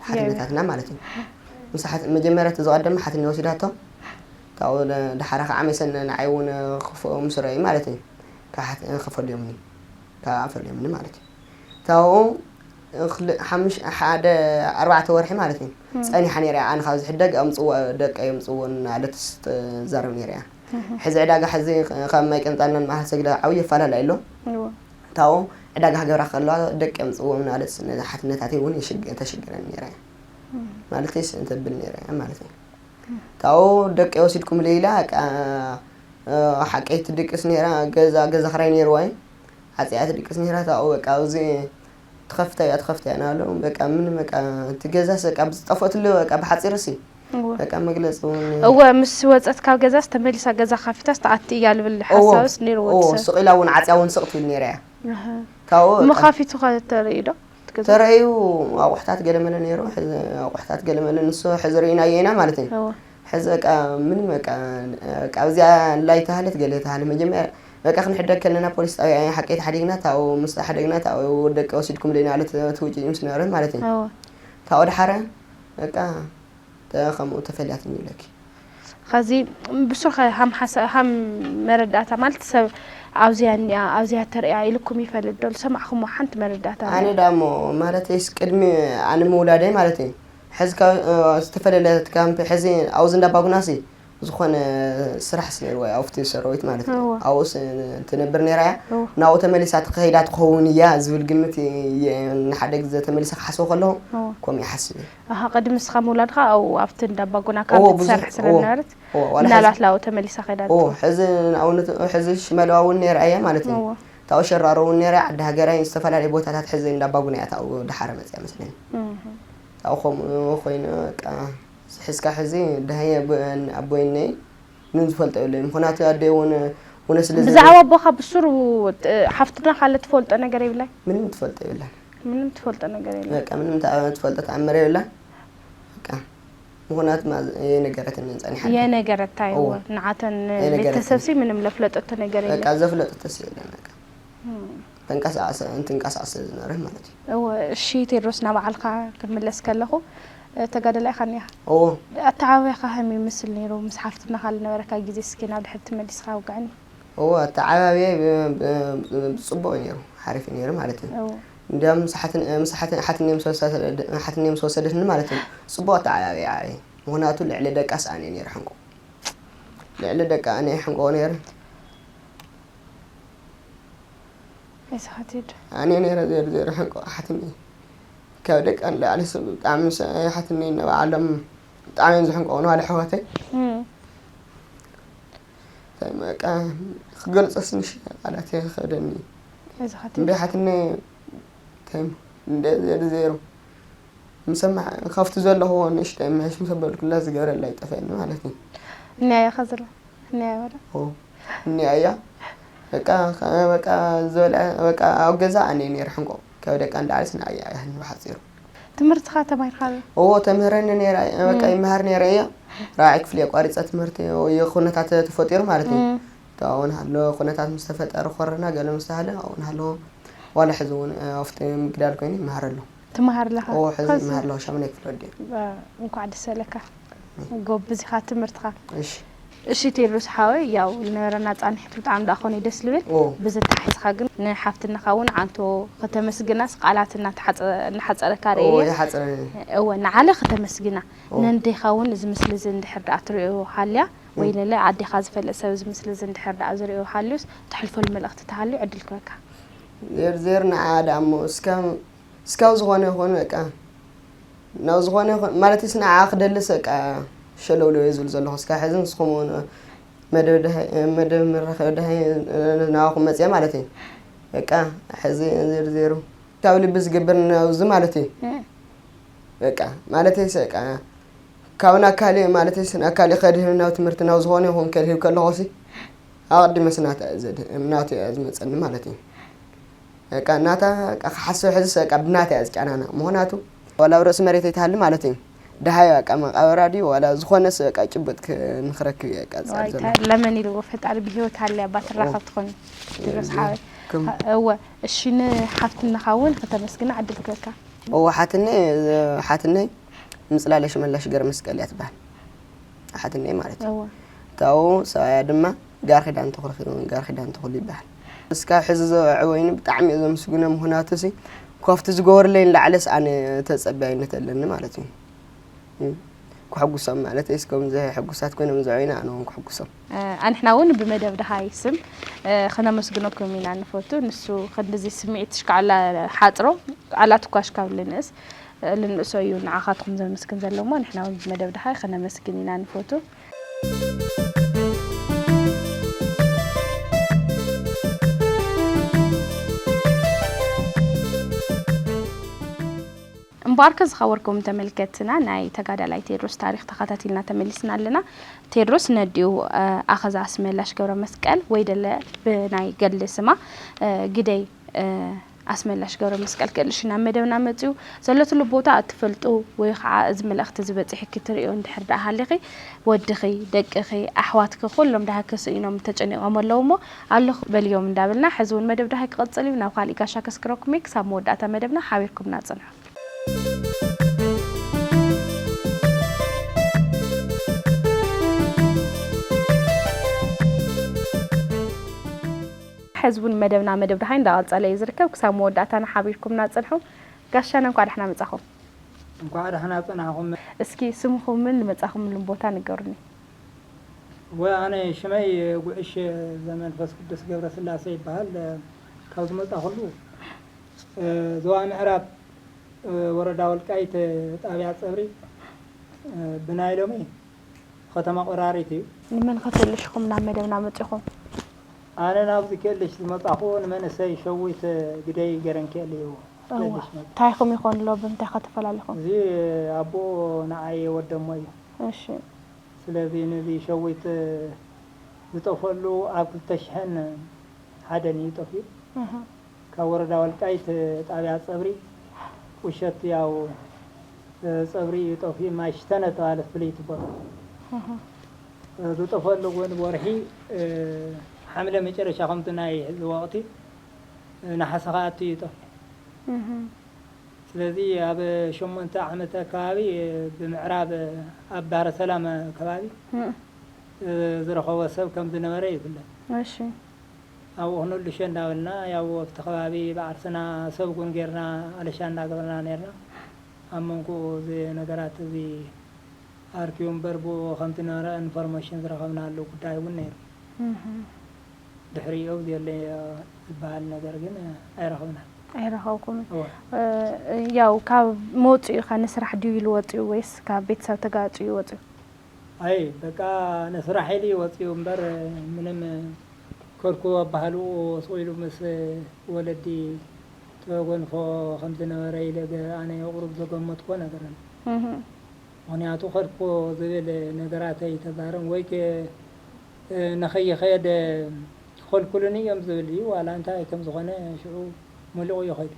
ሓትነታትና ማለት እዩ። ምስ ሓት-፣ መጀመርያ እቲ ዝቐደመ ሓትነ ወሲዳቶ። ታው ለ-፣ ደሓራ ከዓ መሰን ንዓይ እውን ክፍኦም ምስ ረኣዩ ማለት እዩ። ካብ ሓት-፣ ክፈልዮምኒ። ካብ ኣፈልዮምኒ ማለት እዩ። ታው እኽሊ-፣ ሓምሽ-፣ ሓደ ኣርባዕተ ወርሒ ማለት እዩ። እም። ጸኒሓ ነይራ እያ። ኣነ ካብ ዝሕደግ ኣምጽዎ፣ ደቀይ ኣምጽዎ እናለት ትዛረብ ነይራ እያ። እህ። ሕዚ ዕዳጋ ሕዚ ካብ ማይ ቀንጣልናን መዓል ሰግዳ ዓብዪ ኣፈላላይ ኣሎ። እወ። ታው ዕዳጋ ክገብራ ከለዋ ደቂ ኣምጽዎ እናለት ነዛ ሓትነታተይ እውን የሽግ-፣ ተሽግረኒ ነይራ እያ። እም። ማለተይስ እንተብል ነይራ እያ ማለት እዩ። እም። ታው ደቂ ወሲድኩም ለይላ፣ በቃ፣ እ፣ ሓቀይ ትድቅስ ነይራ፣ ገዛ፣ ገዛ ክራይ ነይርዋ እዩ። ዓጽያ ትድቅስ ነይራ፣ ታው በቃ፣ ኣብዚ ትኸፍታ እያ፣ ትኸፍታ እያ እናበሉ፣ በቃ፣ ምንም፣ በቃ፣ እቲ ገዛስ፣ በቃ፣ ብዝጠፍኦትሉ፣ በቃ፣ ብሓጺርሲ፣ እወ። በቃ፣ መግለጺ እውን እወ፣ ምስ ወጸት ካብ ገዛስ ተመሊሳ ገዛ ከፊታስ ትኣቲ እያ ልብል እወ፣ ሓሳብስ ነይርዎ እወ፣ እቲ ሰብ። ስቕ ኢላ እውን ዓጽያ እውን ስቕ ትብል ነይራ እያ። ኣሃ። ካብኡ እሞ በቃ ከፊቱ ከ ተርእዩ ዶ? እቲ ገዛ? ተረእዩ ኣቑሕታት ገለመለ ነይሩ፣ ሕዚ ኣቑሕታት ገለመለ ንሱ ሕዚ ርኢናዮ ኢና ማለት እዩ። እወ። ሕዚ በቃ ምንም በቃ፣ በቃ ኣብዚኣ ላይ ተሃለት ገለ ተሃለ መጀመርያ በቃ ክንሕደግ ከለና ፖሊስ ጣብያ ሓቀይ ተሓዲግና ታው ምስ ተሓደግና ታው ደቂ ወሲድኩም ደይና ኣለት ትውጭ ምስ ነበረት ማለት እዩ። እወ። ታው ደሓረ በቃ ተ-፣ ከምኡ ተፈልያትኒ ይብለኪ። ኸዚ ብሱር ኸ ሃም ሓሳ-፣ ሃም መረዳእታ ማለት ሰብ ኣብዚያ እኒኣ፣ ኣብዚያ ተርእያ ኢልኩም ይፈልጥ ዶ? ዝሰማዕኹምዎ ሓንቲ መረዳእታ ኣነ ኣለዋ? ደኣ እሞ ማለተይስ ቅድሚ ኣነ ምውላደይ ማለት እዩ። ሕዚ ካብ፣ እ፣ ዝተፈላለየ ካምፕ ሕዚ ኣብዚ እንዳባጉናሲ ዝኾነ ስራሕ ስ ነይርዋ ኣብቲ ሰራዊት ማለት እዩ። እወ። ኣብኡ ስ-፣ ትነብር ነይራ እያ። እወ። ናብኡ ተመሊሳ ትኸይዳ ትኸውን እያ ዝብል ግምት እየ ንሓደ ግዜ ተመሊሰ ክሓስቦ ከለኹ እወ። ከምኡ ይሓስብ እየ። ኣሃ፣ ቅድሚ ንስኻ ምውላድካ ኣብኡ ኣብቲ እንዳ ኣባጉና እዎ፣ ካምፕ ብዙሕ፣ ትሰርሕ ስለ እዎ፣ ዝነበረት፣ እዎ፣ ዋላ ምናልባት ሕዚ፣ ላብኡ ተመሊሳ ከይዳ እዎ፣ ትኸውን። ሕዚ ንኣብነት፣ ሕዚ ሽመልባ እውን ነይራ እያ ማለት እዩ። እዎ። ታው ሸራሮ እውን ነይራ፣ ዓዲ ሃገራይ፣ ዝተፈላለዩ ቦታታት ሕዚ እንዳ ኣባጉና እያ ታው ደሓረ መፅያ መስለኒ። እህ። ታው ከምኡ ኮይኑ፣ በቃ፣ ሕዝካ ሕዚ፣ ደሃየ ብ-፣ ኣቦይ እነይ፣ ምንም ዝፈልጦ የብለይ። ምኽንያቱ ኣደይ እውን፣ እውን ስለ ብዛዕባ ዘለ- ኣቦኻ ብሱሩ፣ ጥ-፣ ሓፍትና ካለ ትፈልጦ ነገር የብላይ? ምንም ትፈልጦ የብላን። ምንም ትፈልጦ ነገር የለን። በቃ፣ ምንም ተኣ-፣ ትፈልጦ ተኣምር የብላን። በቃ፣ ምኽንያቱ ማ-፣ የነገረትኒ ጸኒሓ። የነገረታ እዎ። እዎ። ንዓተን የነገረትኒ። ቤተሰብሲ ምንም ለፍለጠቶ ነገር በቃ፣ የለን። ዘፍለጠቶስ የለን፣ በቃ። እም። ተንቀሳቐሰ፣ እንትንቀሳቐስ ዝነበረ ማለት እዩ። እዎ፣ እሺ፣ ቴድሮስ፣ ናብ በዓልካ ክምለስ ከለኹ፣ እ፣ ተጋደላይ ኢኻ እኒኻ። እዎ። ኣተዓባብያኻ ከመይ ይመስል ነይሩ? ምስ ሓፍትና ካልእ ነበረካ ግዜ እስኪ ናብ ድሕሪት ተመሊስካ ኣውግዐኒ። እዎ፣ ኣተዓባብያይ ብ-፣ ብ-፣ ብ-፣ ብጽቡቕ እዩ ነይሩ፣ ሓሪፍ እዩ ነይሩ ማለት እዩ። እዎ። እንዲያውም ምስ ሓትን-፣ ምስ ሓትን-፣ ሓትነይ ምስ ወሰደ-፣ ሓትነይ ምስ ወሰደትኒ ማለት እዩ፣ ጽቡቕ ኣተዓባብያ እዩ። ምኽንያቱ ልዕሊ ደቃ ስኣን እዩ ነይሩ ሕንቁ። ልዕሊ ደቃ ኣነ ሕንቁ ነይሩ። ኣይስኻትድ ኣነ ነረ ዘር ዘር ሕንቆ ሓትኒ ካብ ደቂ ንላዕሊ ሰብ ብጣዕሚ ሰ- ሓትኒ ንባዕሎም ብጣዕሚ እዮም ዝሕንቆ ንባዕሊ ኣሕዋተይ እም፣ እንታይ በቃ ክገልፀስ ንሽ ቃላት ይኸብደኒ ኣይስኻትድ እምበይ ሓትኒ እንታይ እንደ ዘር ዘሩ ምሰማዕ ካብቲ ዘለኹዎ ንእሽተይ ምሕሽ ምሰበልኩላ ዝገበረላ ይጠፍአኒ ማለት እዩ እኒያ ኢኻ ዘሎ እኒያ በለ እኒኣ እያ በቃ በቃ ዝበልዐ በቃ ኣብ ገዛ ኣነ ነይረ ሕንቆ ካብ ደቂ ንላዕሊ ስንዓ እያ ያህል ብሓፂሩ ትምህርትኻ ተማሂርካ ዶ እዎ ተምህረኒ ነይራ በቃ ይመሃር ነይረ እያ ራብዓይ ክፍሊ ኣቋሪፀ ትምህርቲ ወይ ኩነታት ተፈጢሩ ማለት እዩ እም፣ ኣብኡ ንሃሎ ኩነታት ምስ ተፈጠረ ኮረና ገለ ምስ ተሃለ ኣብኡ ንሃሎ ዋላ ሕዚ እውን ኣብቲ ምግዳል ኮይኑ ይመሃር ኣሎ ትመሃር ኣለኻ እዎ ሕዚ ከዚ ይመሃር ኣሎ ሻሙናይ ክፍሊ ወዲአ እ፣ እንኳዕ ደስ ኣለካ ጎብዝ ኢኻ ትምህርትኻ እሺ እሺ ቴድሮስ ሓወይ ያው ዝነበረና ፃንሒት ብጣዕሚ ደኣ ኮነ ደስ ልብል እዎ ብዝተሓዝካ ግን ንሓፍትንኻ እውን ዓንቶ ከተመስግናስ ቃላት እናተሓፀ- እናሓፀረካ እዎ ርእየ ይሓፅረ እወ ንዓለ ከተመስግና እዎ ነንዴኻ እውን እዚ ምስሊ እዚ እንድሕር ደኣ ትሪኦ ሃልያ ወይ ለለ ኣዴኻ ዝፈልጥ ሰብ እዚ ምስሊ እዚ እንድሕር ደኣ ዝሪኦ ሃልዩስ ተሕልፈሉ መልእኽቲ ተሃልዩ ዕድል ክበካ ዜር ዜር ንዓ ደኣ እሞ እስካ እስካብ ዝኾነ ይኹን በቃ ናብ ዝኾነ ይኹን ማለት ስ ንዓ ክደልስ በቃ ሸለውለው እየ ዝብል ዘለኹ እስካ ሕዚ ንስኹም እውን መደብ ደሃይ- መደብ መራኸቢ ደሃይ ናባኹም መፅአ ማለት እዩ በቃ ሕዚ ዜር ዜሩ ካብ ልቢ ዝገብር ናብዚ ማለት እዩ በቃ ማለተይስ በቃ ካብ ናብ ካሊእ ማለተይስ ናብ ካሊእ ከድህብ ናብ ትምህርቲ ናብ ዝኾነ ይኹን ከድህብ ከለኹሲ ኣቐዲመስ ናታ እየ ዘድህብ ናቱ እያ ዝመፀኒ ማለት እዩ በቃ ናታ በቃ ክሓስብ ሕዝስ በቃ ብናታ እያ ዝጨናነቕ ምኽንያቱ ዋላ ኣብ ርእሲ መሬት ኣይትሃሊ ማለት እዩ ደሃይ በቃ መቃብራ ድዩ ዋላ ዝኾነስ በቃ ጭቡጥ ክ- ንክረክብ እየ በቃ ዝፅዕር ዋይ ዘሎ ታ- ለመን ኢልዎ ፈጣሪ ብሂወት ሃለያ እባ ትራኸብ ትኾን ድረስ ሓወይ ከም እወ እሺ ንሓፍትንኻ እውን ከተመስግና ዕድል ክበካ እዎ ሓትነይ ሓትነይ ምፅላለ ሽመላሽ ገረ መስቀል እያ ትበሃል ሓትነይ ማለት እዩ እወ ካብኡ ሰብኣያ ድማ ጋር ኪዳን ተኽሉ ኪ- ጋር ኪዳን ተኽሉ ይበሃል እስካብ ሕዚ ዘዕወይኒ ብጣዕሚ እየ ዘምስግኖ ምኽንያቱ ሲ ካብቲ ዝገበርለይ ንላዕለስ ኣነ ተፀባይነት ኣለኒ ማለት እዩ እም፣ ክሕጉሶም ማለት እስ ከምዚ ሕጉሳት ኮይኖም ዘዕወይኒ ኣነ እውን ክሕጉሶም ኣንሕና እውን ብመደብ ደሃይ ስም ከነመስግነኩም ኢና ንፈቱ ንሱ ክንድዚ ስምዒት ትሽካዕላ ሓፅሮ ቃላት እኳ ሽካብ ልንእስ ልንእሶ እዩ ንዓኻትኩም ዘመስግን ዘሎ እሞ ንሕና እውን ብመደብ ደሃይ ከነመስግን ኢና ንፈቱ እምበኣርከ ዝኸበርኩም ተመልከትና ናይ ተጋዳላይ ቴድሮስ ታሪክ ተኸታቲልና ተመሊስና ኣለና። ቴድሮስ ነዲኡ ኣኸዛ ኣስመላሽ ገብረ መስቀል ወይ ደለ ብናይ ገድሊ ስማ ግደይ ኣስመላሽ ገብረ መስቀል ክእልሽ ናብ መደብና መፅኡ ዘለትሉ ቦታ እትፈልጡ ወይ ከዓ እዚ መልእኽቲ ዝበፅሕኪ ትርእዮ እንድሕር ደኣ ሃሊኺ ወድኺ ደቅኺ ኣሕዋትኪ ኩሎም ደሃ ክስኢኖም ተጨኒቖም ኣለዉ እሞ ኣለኹ በልዮም እንዳበልና ሕዚ እውን መደብ ደሃ ክቐፅል እዩ ናብ ካሊእ ጋሻ ከስክረኩም እየ ክሳብ መወዳእታ መደብና ሓቢርኩምና ፅንሑ ሕዝቡን መደብና መደብ ደሃይ እንዳቐጸለ እዩ ዝርከብ ክሳብ መወዳእታና ሓቢርኩምና ጽንሑ ጋሻና እንኳዕ ዳሕና መጻኹም እንኳዕ ዳሕና ጸናሕኹም እስኪ ስምኹምን ዝመጻኹምሉን ቦታ ንገሩኒ ወ ኣነ ሽመይ ጉዕሽ ዘመንፈስ ቅዱስ ገብረ ስላሴ ይበሃል ካብ ዝመጻኹሉ ዞባ ምዕራብ ወረዳ ወልቃይት ጣብያ ፀብሪ ብናይ ሎሚ ከተማ ቆራሪት እዩ። ንመን ከተልሽኹም ናብ መደብና መፂኹም? ኣነ ናብዚ ክእልሽ ዝመፃኹ ንመንእሰይ ሸዊት ግደይ ገረንክኤል እዩ። እንታይ ኢኹም ይኾን ኣሎ ብምንታይ ከተፈላሊኹም? እዚ ኣቦ ንዓይ ወደሞ እዩ። እሺ። ስለዚ ነዚ ሸዊት ዝጠፈሉ ኣብ ክልተ ሽሕን ሓደን እዩ ጠፊኡ። ካብ ወረዳ ወልቃይት ጣብያ ፀብሪ ቁሸት ያው ፀብሪ እዩ ጠፊኡ ማይ ሽተነ ተባለ ፍልይቲ ቦታ ዝጠፈሉ እውን ወርሒ ሓምለ መጨረሻ ከምቲ ናይ ሕዚ ወቅቲ ነሓሰ ከኣቱ እዩ ጠፊኡ ስለዚ ኣብ ሸሞንተ ዓመት ኣከባቢ ብምዕራብ ኣብ ዳረሰላም ከባቢ ዝረኸቦ ሰብ ከም ዝነበረ ይፍለጥ። እሺ። ኣብኡ ክንእልሾ እንዳበልና ያው ኣብቲ ከባቢ ብዓርስና ሰብ እውን ጌርና ኣለሻ እንዳገበርና ነርና። ኣብ መንጎ እዚ ነገራት እዚ ኣርኪቡ እምበር ብኡ ከም ዝነበረ ኢንፎርሜሽን ዝረኸብናሉ ጉዳይ እውን ነይሩ። ድሕሪኡ ዘሎ ዝበሃል ነገር ግን ኣይረኸብናን። ኣይረኸብኩምን። እወ። ያው ካብ መውፅኡ ኸ ንስራሕ ድዩ ኢሉ ወፅኡ ወይስ ካብ ቤተሰብ ተጋፅኡ ወፅኡ? ኣይ በቃ ንስራሕ ኢሉ እዩ ወፂኡ እምበር ምንም ከልኩ ኣባህልኡ ስቕ ኢሉ ምስ ወለዲ ተጎንፎ ከም ዝነበረ ኢለ ገ- ኣነ ቁሩብ ዘገመትኮ ነገር ኣሎ። እህም። ምኽንያቱ ከልኮ ዝብል ነገራት ኣይተዛረም ወይ ከ- ንኸይኸየድ ክኸልኩሉኒ እዮም ዝብል እዩ። ዋላ እንታይ ከም ዝኾነ ሽዑ መሊቑ እዩ ኸይዱ።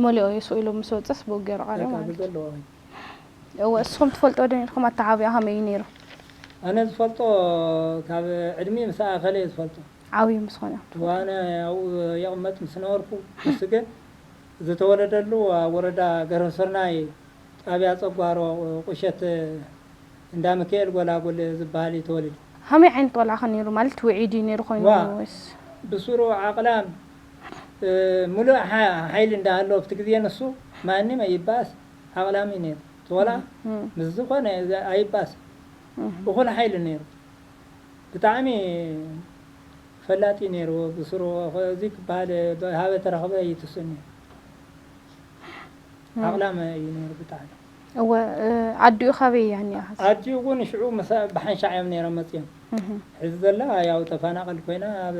መሊኦ እዩ ስቕ ኢሉ ምስ ወፅስ ብኡ ገይሩ ቀሪቡ በቃ ማለት እዩ። ብዘለዎ እወ፣ እስኹም ትፈልጦ ዶ ነርኩም ኣተዓባብያ ከመይ እዩ ነይሩ? ኣነ ዝፈልጦ ካብ ዕድሚ ምስ ኣኸለ እየ ዝፈልጦ። ዓብዩ ምስ ኾነ። ዋነ ኣብኡ የቕመጥ ምስ ነበርኩ፣ ንሱ ግን ዝተወለደሉ ኣብ ወረዳ ገረብ ስርናይ ጣብያ ፀጓሮ ቁሸት እንዳ ሚካኤል ጎላጉል ዝበሃል እዩ ተወሊዱ። ከመይ ዓይነት ቆልዓ ኸ ነይሩ ማለት ውዒድ እዩ ነይሩ ኮይኑ ዋ። ወይስ? ብስሩ ዓቕላም እ፣ ሙሉእ ሓ- ሓይሊ እንዳሃለዎ ኣብቲ ግዜ ንሱ ማንም ኣይባስ ዓቕላም እዩ ነይሩ። ተወላ እም። ምስ ዝኾነ ዘ- ኣይባስ እም። እኹል ሓይሊ ነይሩ። ብጣዕሚ ፈላጢ ነይሩ። ብስሩ እዚ ክበሃል ብሃበ ተረኽበ ይትስን እዩ። እም። ዓቕላም እዩ ነይሩ ብጣዕሚ። እወ፣ እ፣ ኣዲኡ ካበይ እያ እኒኣ? ኣዲኡ እውን ሽዑ ምስ ብሓንሻዕ እዮም ነይሮም መፅዮም። እህ። ሕዚ ዘላ ያው ተፈናቐል ኮይና ኣብ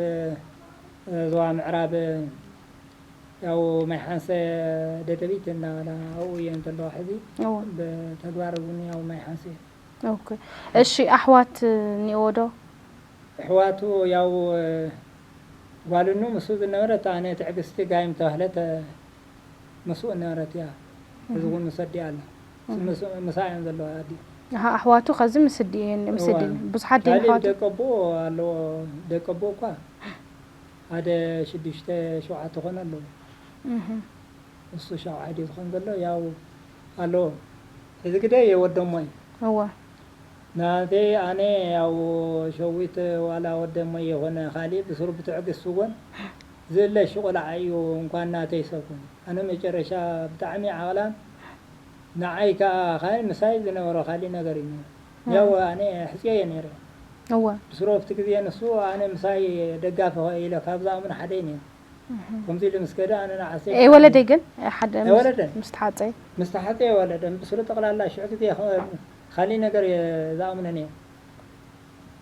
ዞባ ምዕራብ ያው ማይ ሓንሰ ደደቢት እናበላ ኣብኡ እየን ዘለዋ ሕዚ። እወ። ብተግባር እውን ያው ማይ ሓንሰ እየን። ኦኬ። እሺ፣ ኣሕዋት እኒኦዎ ዶ? ኣሕዋቱ ያው ጓልኑ ምስኡ ዝነበረት ኣነ ትዕግስቲ ጋይም ተባህለት ምስኡ ነበረት እያ። እዚ እውን ምስ ኣዲኣ ኣላ። ምስ- ምሳ እየን ዘለዋ ኣዲኡ። ኣሃ፣ ኣሕዋቱ ኸዚ ምስ ኣዲኡ እየን፣ ምስ ኣዲኡ። እዋ። ብዙሓት ድየን ካልእ ኣሕዋቱ? ደቂ ኣቦ ኣለዎ። ደቂ ኣቦ እኳ ሓደ ሽዱሽተ ሸውዓተ ኾነ ኣለዎ። እህ። እሱ ሻውዓይ ድዩ ዝኾን ዘሎ ያው ኣለዎ። እዚ ግደ የወደሞ እዩ። እወ። ናተይ ኣነ ያው ሸዊት ዋላ ወደሞ የኾነ ካሊእ ብስሩ ብትዕግስቲ እውን ዝእለ ሽቆልዓ እዩ። እንኳን ናተይ ሰብ ኮነ ኣነ መጨረሻ ብጣዕሚ ዓቕላም ንዓይ ከዓ ካል ምሳይ ዝነበሮ ካሊእ ነገር እዩ ነይሩ። ያው ኣነ ሕፅዮ እየ ነይረ። እወ። ብስሩ ኣብቲ ግዜ ንሱ ኣነ ምሳይ ደጋፊ ኢለ ካብ ዝኣምኑ ሓደ እዩ ነይሩ። ከምዚ ኢሉ ምስ ከደ ኣነ ንዓሰይ ኣይወለደ ግን ሓደ ምስ- ኣይወለደን። ምስ ተሓፀየ። ምስ ተሓፀየ ኣይወለደን። ብስሩ ጠቕላላ ሽዑ ግዜ ኸ- ካሊእ ነገር እየ ዝኣምነን እየ።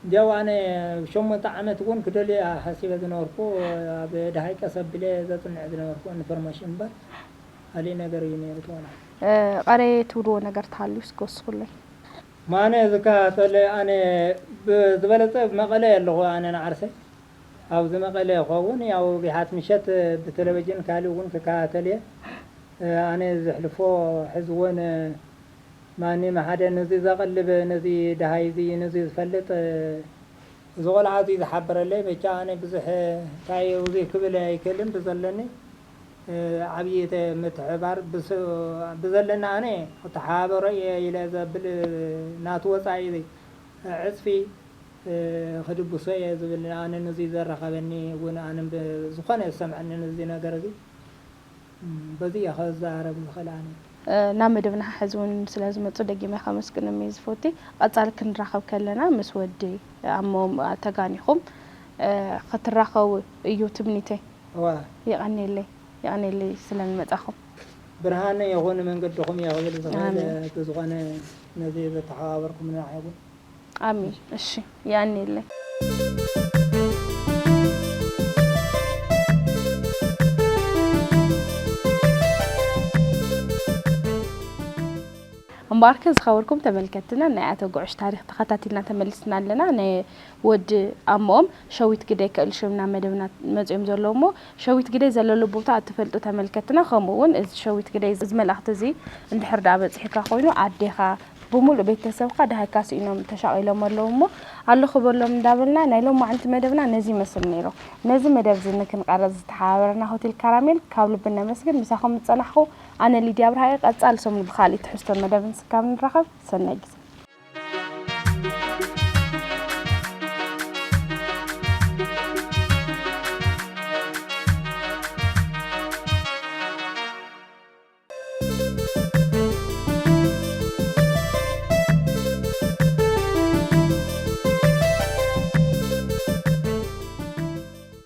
እንዲያው ኣነ ሸሞንተ ዓመት እውን ክደልዮ እየ ሓሲበ ዝነበርኩ ኣብ ደሃይ ቀስ ኣቢለ ዘፅንዕ ዝነበርኩ ኢንፎርሜሽን እምበር ካሊእ ነገር እዩ ነይሩ ተዋላ። እ፣ ቀረ ትብልዎ ነገር ተሃልዩ እስኪ ወስኹለይ። ማነ ዝከታተለ ኣነ ብዝበለፀ መቐለ ኣለኹ ኣነ ንዓርሰይ ኣብዚ መቐለ ይኸውን ያው ቢሓት ምሸት ብቴሌቪዥን ካልእ እውን ክከታተል እየ። ኣነ ዝሕልፎ ሕዚ እውን ማንም ሓደ ነዚ ዘቐልብ ነዚ ደሃይ እዚ ነዚ ዝፈልጥ እዚ ቆልዓ እዚ ዝሓበረለይ በቻ ኣነ ብዙሕ እንታይ እዚ ክብል ኣይክእልን ብዘለኒ ዓብዪ ምትሕባር ብዘለና ኣነ ክተሓባበሮ እየ ኢለ ዘብል ናቱ ወፃኢ ዕፅፊ ክድብሶ እየ ዝብል ኣነ ነዚ ዘራኸበኒ እውን ኣነ ዝኾነ ዝሰምዐኒ ነዚ ነገር እዚ በዚ እየ ክዛረብ ዝኽእል ኣነ። ናብ መደብና ሕዚ እውን ስለ ዝመፁ ደጊመ ከመስግኖም እየ ዝፈቲ። ቀፃሊ ክንራኸብ ከለና ምስ ወዲ ኣሞም ተጋኒኹም ክትራኸቡ እዩ ትምኒተይ። እዋ የቐንየለይ የቐንየለይ ስለ ዝመፃኹም። ብርሃነ ይኹን መንገድኹም እየ ክብል ዝኽእል ኣሜን። ብዝኾነ ነዚ ዘተሓባበርኩምና ይኹን ኣሜን። እሺ የቐንየለይ። እምበኣርከ ዝኸበርኩም ተመልከትና ናይ ኣቶ ጉዕሽ ታሪኽ ተኸታቲልና ተመሊስና ኣለና። ናይ ወዲ ኣሞኦም ሸዊት ግደይ ከእልሽም ናብ መደብና መፂኦም ዘለዉ እሞ ሸዊት ግደይ ዘለሉ ቦታ እትፈልጡ ተመልከትና ከምኡ እውን እዚ ሸዊት ግደይ እዚ መልእኽቲ እዚ እንድሕር ደኣ በፂሕካ ኮይኑ ኣዴኻ ብምሉእ ቤተሰብካ ደሃይካ ስኢኖም ተሻቒሎም ኣለዉ እሞ ኣለኹ በሎም እንዳበልና ናይ ሎማዕንቲ መደብና ነዚ ይመስል ነይሩ። ነዚ መደብ እዚ ንክንቐርፅ ዝተሓባበረና ሆቴል ካራሜል ካብ ልቢ ነመስግን። ምሳኹም ዝፀናሕኩ ኣነ ሊድያ ብርሃየ። ቀፃሊ ሰሙን ብካሊእ ትሕዝቶን መደብን ስካብ ንራኸብ ሰናይ ግዜ።